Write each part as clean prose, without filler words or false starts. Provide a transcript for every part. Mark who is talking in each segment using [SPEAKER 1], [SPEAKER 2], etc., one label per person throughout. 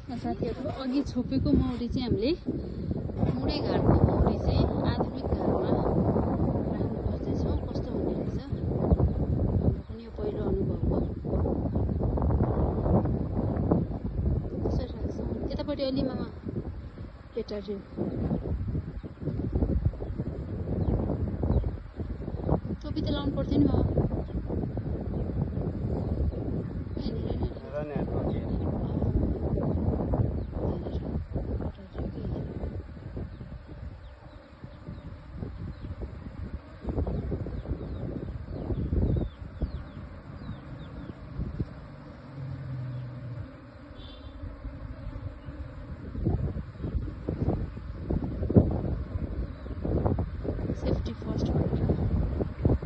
[SPEAKER 1] साथीहरु अघि छोपेको मौरी चाहिँ हामीले मुडे घाटको मौरी चाहिँ आधुनिक घरमा राख्नु खोज्दैछौँ। कस्तो हुने रहेछ हाम्रो पनि यो पहिलो अनुभव हो। कसरी राख्छौँ यतापट्टि अलि मामा केटाहरू टोपी त लाउनु पर्थ्यो नि मामा। सेफ्टी फर्स्ट भनेर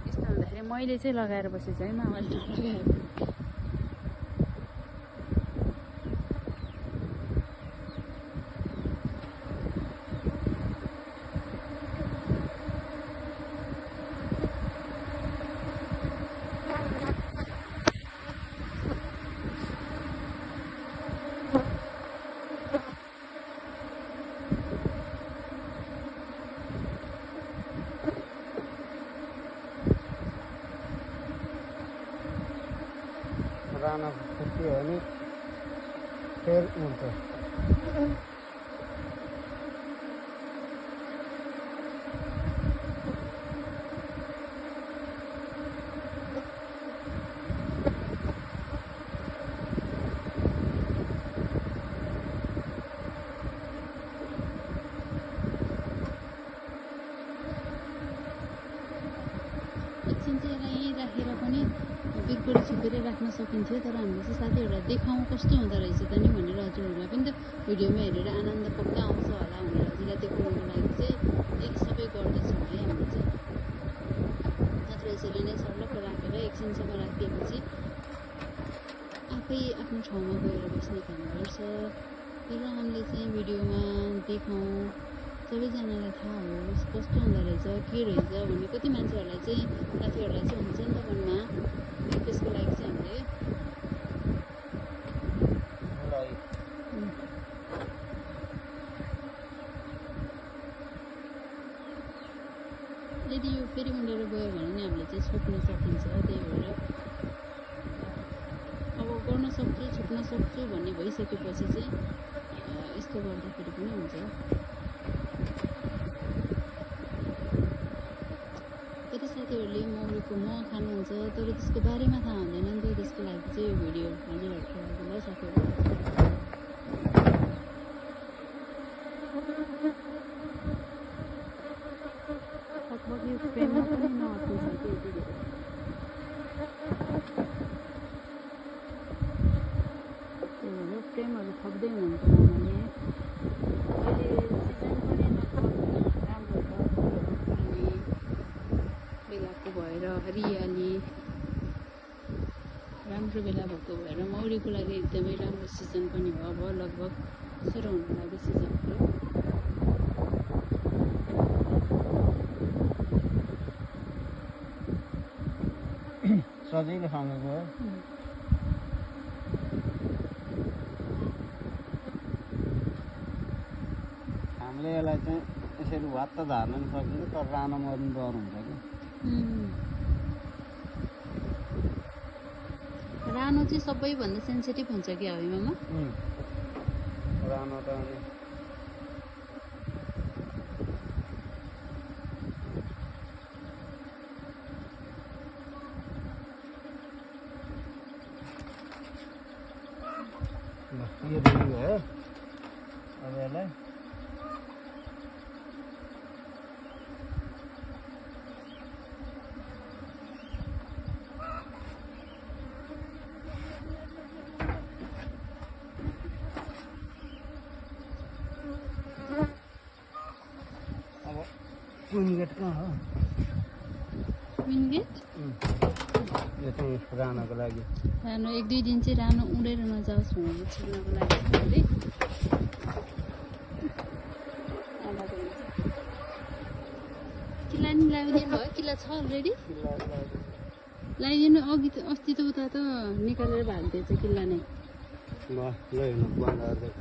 [SPEAKER 1] यस्तो हुँदाखेरि मैले चाहिँ लगाएर बसेछु है मामाले नलगाएर।
[SPEAKER 2] राना फुट्यो भने फेर हुन्छ।
[SPEAKER 1] एकछिन चाहिँ यसलाई यहीँ राखेर पनि बिरकोरी छिपेर राख्न सकिन्थ्यो, तर हामीले चाहिँ साथीहरूलाई देखाउँ कस्तो हुँदो रहेछ त नि भनेर हजुरहरूलाई पनि त भिडियोमा हेरेर आनन्द पक्का आउँछ होला भनेर हजुरलाई देखाउनुको लागि चाहिँ यही सबै गर्दैछौँ है हामीले चाहिँ। नत्र यसरी नै सर्लक्क राखेर एकछिनसम्म राखिदिएपछि आफै आफ्नो ठाउँमा गएर बस्ने काम गर्छ। तर हामीले चाहिँ भिडियोमा देखाउँ सबैजनालाई थाहा होस् कस्तो हुँदो रहेछ के रहेछ भन्ने कति मान्छेहरूलाई चाहिँ साथीहरूलाई चाहिँ हुन्छ नि त मनमा। त्यसको लागि चाहिँ हामीले यदि यो फेरि उडेर गयो भने नि हामीले चाहिँ छोप्न सकिन्छ। त्यही भएर अब गर्न सक्छु छोप्न सक्छु भन्ने भइसकेपछि चाहिँ यस्तो गर्दाखेरि पनि हुन्छ। कति साथीहरूले मौरीको मह खानुहुन्छ तर त्यसको बारेमा थाहा हुँदैन नि त। त्यसको लागि चाहिँ यो भिडियो हजुरहरूको लागि ल साथीहरू। लगभग यो फ्रेममा पनि नअट्नु छ कि यति धेरै। त्यही भएर फ्रेमहरू थप्दै हुनुहुन्छ उहाँले। अहिले सिजन पनि लगभग राम्रो छ, पानी बेलाको भएर हरियाली राम्रो बेला भएको भएर मौरीको लागि एकदमै राम्रो सिजन पनि हो। अब लगभग सुरु हुन लाग्यो सिजनको।
[SPEAKER 2] सजिलो खानु भयो। हामीले यसलाई चाहिँ यसरी भात त धार्न पनि सकिन्छ तर रानो मर्नु डर हुन्छ कि।
[SPEAKER 1] रानो चाहिँ सबैभन्दा सेन्सिटिभ हुन्छ कि हावी मामा?
[SPEAKER 2] रानो त अनि यो पनि भयो। अब यसलाई अब क्विन गेट कहाँ हो?
[SPEAKER 1] क्विन गेट
[SPEAKER 2] यो चाहिँ रानोको लागि।
[SPEAKER 1] रानो 1-2 दिन चाहिँ रानो उडेर नजाओस् भनेर छिर्नको लागि हामीले किल्ला नि लगाइदिनु भयो? किल्ला छ अलरेडी लगाइदिनु। अस्ति त उता त निकालेर भागिदिएछ किल्ला नै।
[SPEAKER 2] ल ल हेर्नु बन्द गर्दै